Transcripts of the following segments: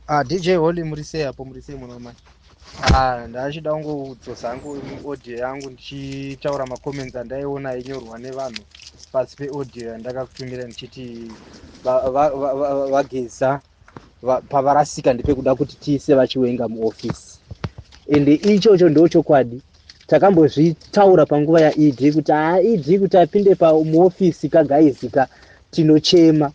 Ah, DJ Holly, muri sei apo? Muri sei muno mai? Ah, ndachida kungudzosa hangu audio yangu ndichitaura macomments andaiona ainyorwa nevanhu pasi peaudio yandakakutumira ndichiti vaGeza pavarasika ndepekuda kuti tiise vaChiwenga muofisi. Ende ichocho ndo chokwadi. Takambozvitaura panguva yaED kuti haa, ED kuti apinde pamuofisi kagaizika, tinochema.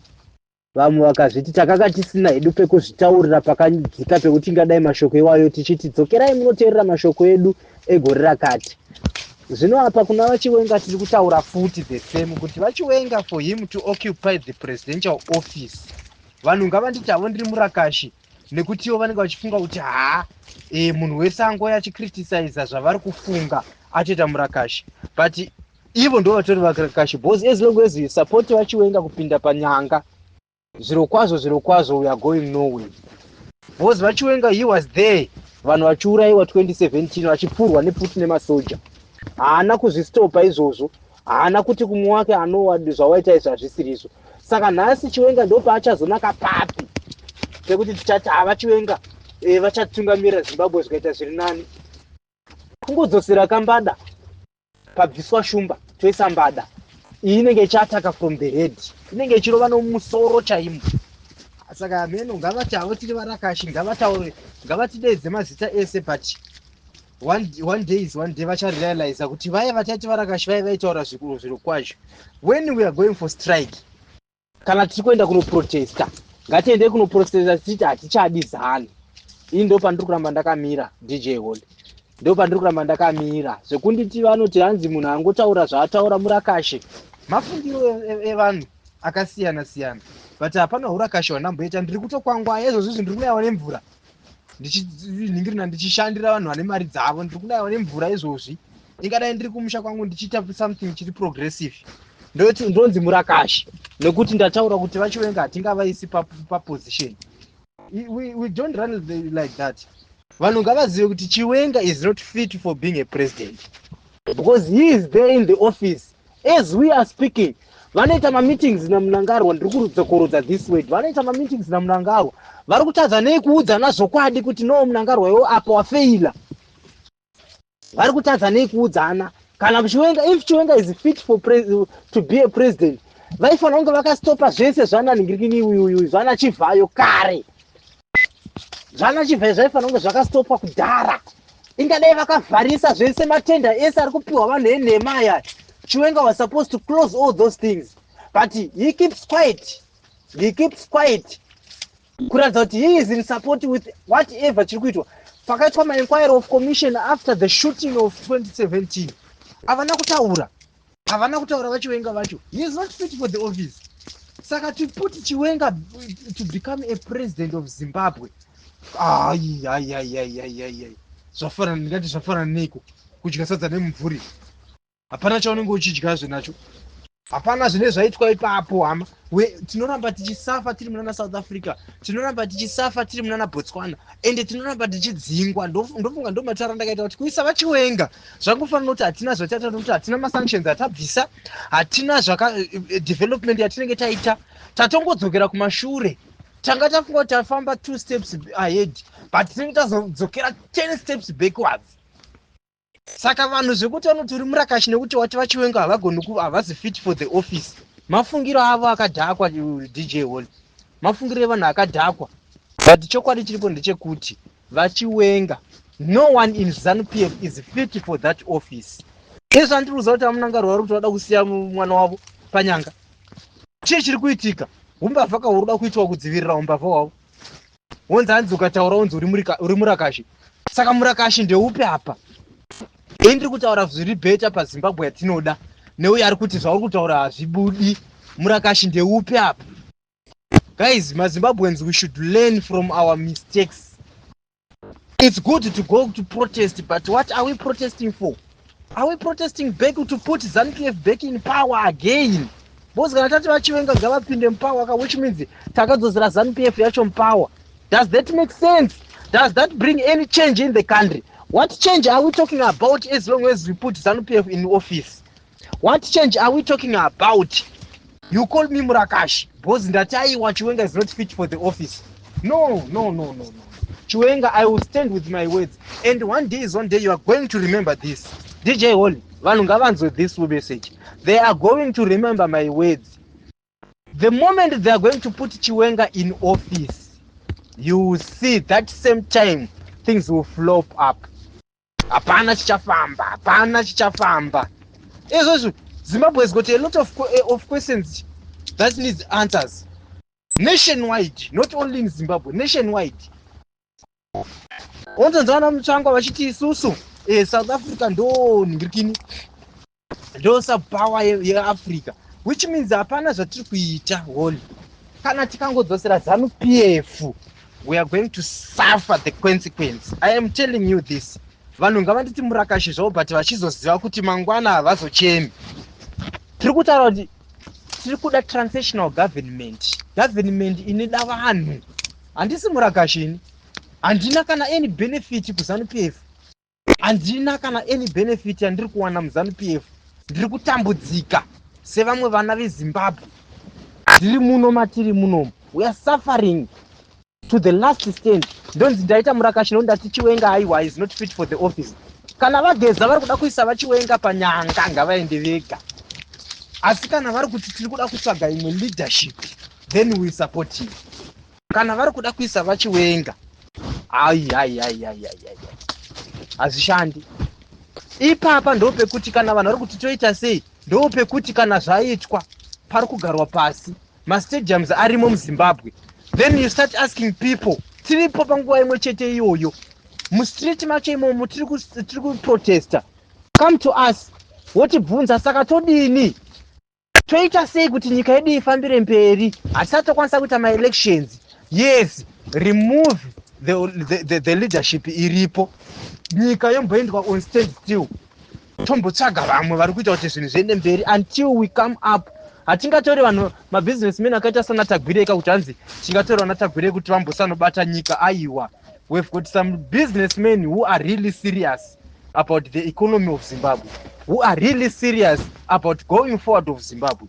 Vamwe vakazviti takanga tisina hedu pekuzvitaurira pakadzika pekuti ingadai mashoko iwayo tichiti dzokerai munoteerera mashoko edu egore rakati. Zvino apa kuna vaChiwenga tiri kutaura futi the same, kuti vaChiwenga, for him to occupy the presidential office, vanhu ngavanditi havo ndiri murakashi, nekutiwo vanenge vachifunga kuti haa, munhu wese angoya achicriticiza zvavari kufunga atoita murakashi, but ivo ndo vatori varakashi, because as long as you support vaChiwenga kupinda panyanga, zviro kwazvo, zviro kwazvo, we are going nowhere, because vaChiwenga, he was there vanhu vachiurayiwa 2017, vachipfurwa nepfuti nemasoja. Haana kuzvistopa izvozvo, haana kuti kumwe wake anowa zvawaita izvi hazvisiri izvo. Saka nhasi Chiwenga ndo paachazonaka papi pekuti tichati havaChiwenga vachatungamirira Zimbabwe zvikaita zviri nani? Kungodzosera kambada, pabviswa shumba toisa mbada. Iyi inenge ichiataka from the head, inenge ichirova nomusoro chaimo. Saka meno ngavati havo tiri varakashi, ngavataure, ngavatidedze mazita ese, but one day is one day vacharealiza kuti vaya vatati varakashi vaya vaitaura zviro kwazvo. When we are going for strike, kana tiri kuenda kunoprotesta, ngatiendei kunoprotesta tichiti hatichadi ZANU. Ii, ndo pandiri kuramba ndakamira, DJ Hall, ndo pandiri kuramba ndakamira. Zvekunditi vanoti hanzi munhu angotaura zvaataura murakashi, mafungiro evanhu akasiyana siyana, but hapana urakashi hwandamboita. Ndiri kutokwangwaya izvozvizvi, ndiri kunayiwa nemvura, ndichinhingirina, ndichishandira vanhu vane mari dzavo. Ndiri kunayiwa nemvura izvozvi. Ingadai ndiri kumusha kwangu ndichiita something chiri progressive, ndoti ndonzi murakashi nekuti ndataura kuti vaChiwenga hatingavaisi paposition. We don't run like that. Vanhu ngavazive kuti Chiwenga is not fit for being a president, because he is there in the office as we are speaking. Vanoita mameetings naMnangagwa. Ndiri kurudzokorodza this word: vanoita mameetings naMnangagwa. Vari kutadza nei kuudzana zvokwadi kuti no, Mnangagwa, iwo apa wafeila? Vari kutadza nei kuudzana? Kana Chiwenga, if Chiwenga is fit for to be a president, vaifanira kunge vakastopa zvese zvananhingirikini uyuyu, zvana Chivhayo kare. Zvana Chivhayo zvaifanira kunge zvakastopwa kudhara. Ingadai vakavharisa zvese, matenda ese ari kupiwa vanhu enhema aya. Chiwenga was supposed to close all those things, but he keeps quiet. He keeps quiet kuratidza kuti he is in support with whatever chiri kuitwa. Pakaitwa mainquiry of commission after the shooting of 2017, havana kutaura, havana kutaura vaChiwenga vacho. He is not fit for the office. Saka to put Chiwenga to become a president of Zimbabwe, ai ai ai ai ai ai ai, zvafanana, ndingati zvafanana neiko kudya sadza nemumvuri? Hapana chaunenge uchidyazve nacho, hapana zvine zvaitwa ipapo, hama. Tinoramba tichisafa tiri munana South Africa, tinoramba tichisafa tiri munana Botswana, ende tinoramba tichidzingwa. Ndofunga ndo matara ndakaita kuti kuisa vaChiwenga zvangofanira kuti hatina zvataita, nokuti hatina masanctions atabvisa, hatina zvaka development yatinenge taita. Tatongodzokera kumashure. Tanga tafunga kuti tafamba two steps ahead, but tinenge tazodzokera 10 steps backwards. Saka vanhu zvekuti vanoti uri murakashi nekuti wati vaChiwenga havagoni, havazi fit for the office, mafungiro avo akadhakwa. DJ Hall, mafungiro evanhu akadhakwa, but chokwadi chiripo ndechekuti vaChiwenga, no one in ZANU PF is fit for that office. Izvo andiri kuziva kuti aMnangagwa vari kuti vada kusiya mwana wavo panyanga. Chii chiri kuitika? Umbavha kahuri kuda kuitwa kudzivirira umbavha hwavo. Wonzi hanzi ukataura wonzi uri murakashi. Saka murakashi ndeupi apa? Ini ndiri kutaura zviri better paZimbabwe yatinoda, neuyo ari kuti zvauri kutaura hazvibudi. Murakashi ndeupi apa? Guys, maZimbabweans, we should learn from our mistakes. It's good to go to protest, but what are we protesting for? Are we protesting back to put ZANU PF back in power again? Because kana tati vaChiwenga ngavapinde mupower ka, which means takadzosera ZANU PF yacho mupower. Does that make sense? Does that bring any change in the country? What change are we talking about as long as we put ZANU PF in office? What change are we talking about? You call me murakashi because ndati aiwa, Chiwenga is not fit for the office. No, no, no, no, no. Chiwenga, I will stand with my words, and one day is one day. You are going to remember this, DJ Holly. Vanhu ngavanzwe this message. They are going to remember my words. The moment they are going to put Chiwenga in office, you will see that same time things will flop up. Hapana chichafamba, hapana chichafamba. Izvozvo, Zimbabwe has got a lot of questions that needs answers nationwide, not only in Zimbabwe, nationwide. Onzonzwa vana Mutsvangwa vachiti isusu South Africa ndo nhingirikini, ndo subpower yeAfrica, which means hapana zvatiri kuita holi. Kana tikangodzosera ZANU PF, we are going to suffer the consequence. I am telling you this. Vanhu ngavanditi murakashi zvavo, but vachizoziva kuti mangwana havazochemi. Tiri kutaura kuti tiri kuda transitional government, government inoda vanhu. Handisi murakashini, handina kana any benefit kuZANU PF, handina kana any benefit yandiri kuwana muZANU PF. Ndiri kutambudzika sevamwe vana veZimbabwe. Ndiri muno matiri munomu, we are suffering to the last stand. Ndonzi ndaita murakashi nokuti ndati Chiwenga aiwa, is not fit for the office. Kana vaGeza vari kuda kuisa vaChiwenga panyanga, ngavaende vega. Asi kana vari kuti tiri kuda kutsvaga imwe leadership, then we support him. Kana vari kuda kuisa vaChiwenga, ai ai ai ai ai ai, hazvishandi ipapa. Ndopekuti kana vanhu vari kuti toita sei, ndopekuti kana zvaitwa pari kugarwa pasi, mastadiums arimo muZimbabwe, then you start asking people. Tiripo panguva imwe chete iyoyo mustreet macho imomo, tiri kuprotesta. Come to us, wotibvunza, "Saka todini? Toita sei kuti nyika yedu ifambire mberi? Hatisati tokwanisa kuita maelections." Yes, remove the leadership iripo, nyika yomboendwa on stand still, tombotsvaga vamwe vari kuita kuti zvinhu zviende mberi until we come up. Hatingatori vanhu, mabusinessmen akaita sana Tagwirei, kuti hanzi tingatori vana Tagwirei kuti vambosanobata nyika. Aiwa, we've got some businessmen who are really serious about the economy of Zimbabwe, who are really serious about going forward of Zimbabwe.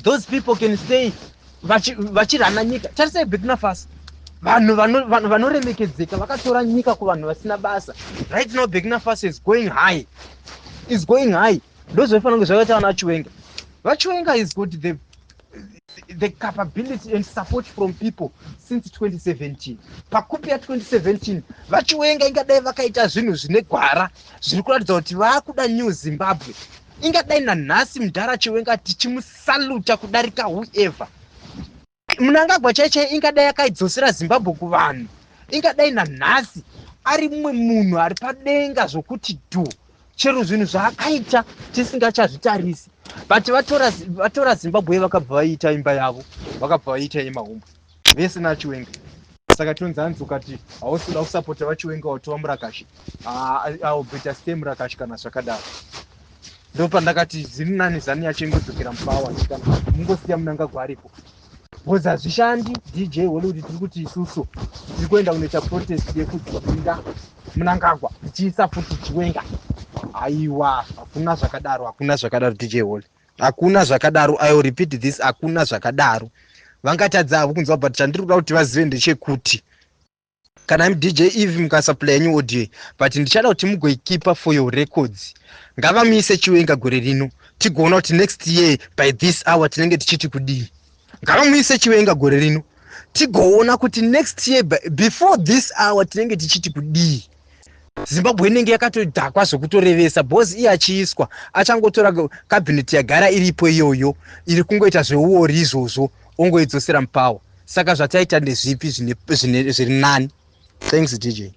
Those people can stay vachirana nyika. Tarisai Burkina Faso, vanhu vanoremekedzeka vakatora nyika kuvanhu vasina basa. Right now Burkina Faso is going high, is going high. Ndo zvaifanira kunge zvakaita vana Chiwenga. VaChiwenga is got the capability and support from people since 2017. Pacoup ya2017, VaChiwenga ingadai vakaita zvinhu zvine gwara zviri kuratidza kuti vaakuda new Zimbabwe, ingadai nanhasi mudhara Chiwenga tichimusaluta kudarika whoever. Mnangagwa chai chai ingadai akaidzosera Zimbabwe kuvanhu, ingadai nanhasi ari mumwe munhu ari padenga zvokuti dhu, chero zvinhu zvaakaita tisingachazvitarisi. But vatora Zimbabwe, vakabva vaita imba yavo, vakabva vaita yemahumbwe vese naChiwenga. Saka tonzi hanzi ukati hausi kuda kusapota vaChiwenga, watova murakashi. Better stay murakashi kana zvakadaro. Ndo pandakati zviri nani ZANU yacho ingodzokera mupower, kana mungosiya Mnangagwa aripo, because hazvishandi. DJ Hollywood, tiri kuti isusu tiri kuenda kunoita protest yekudzinga Mnangagwa tichiisa futi Chiwenga. Aiwa, hakuna zvakadaro, hakuna zvakadaro, DJ Holly, hakuna zvakadaro. I will repeat this, hakuna zvakadaro. Vangatadza havo kunzwa, but chandiri kuda kuti vazive ndechekuti kana DJ Eve mukasupply yenyu audio, but ndichada kuti mugoikipa for your records. Ngavamise Chiwenga gore rino, tigoona kuti next year by this hour tinenge tichiti kudii. Ngavamuise Chiwenga gore rino, tigoona kuti next year before this hour tinenge tichiti kudii. Zimbabwe inenge yakatodhakwa zvokutorevesa, because iye achiiswa achangotora cabinet yagara iripo iyoyo iri kungoita zveuori izvozvo, ongoidzosera mupower. Saka zvataita ndezvipi zviri nani? Thanks, DJ.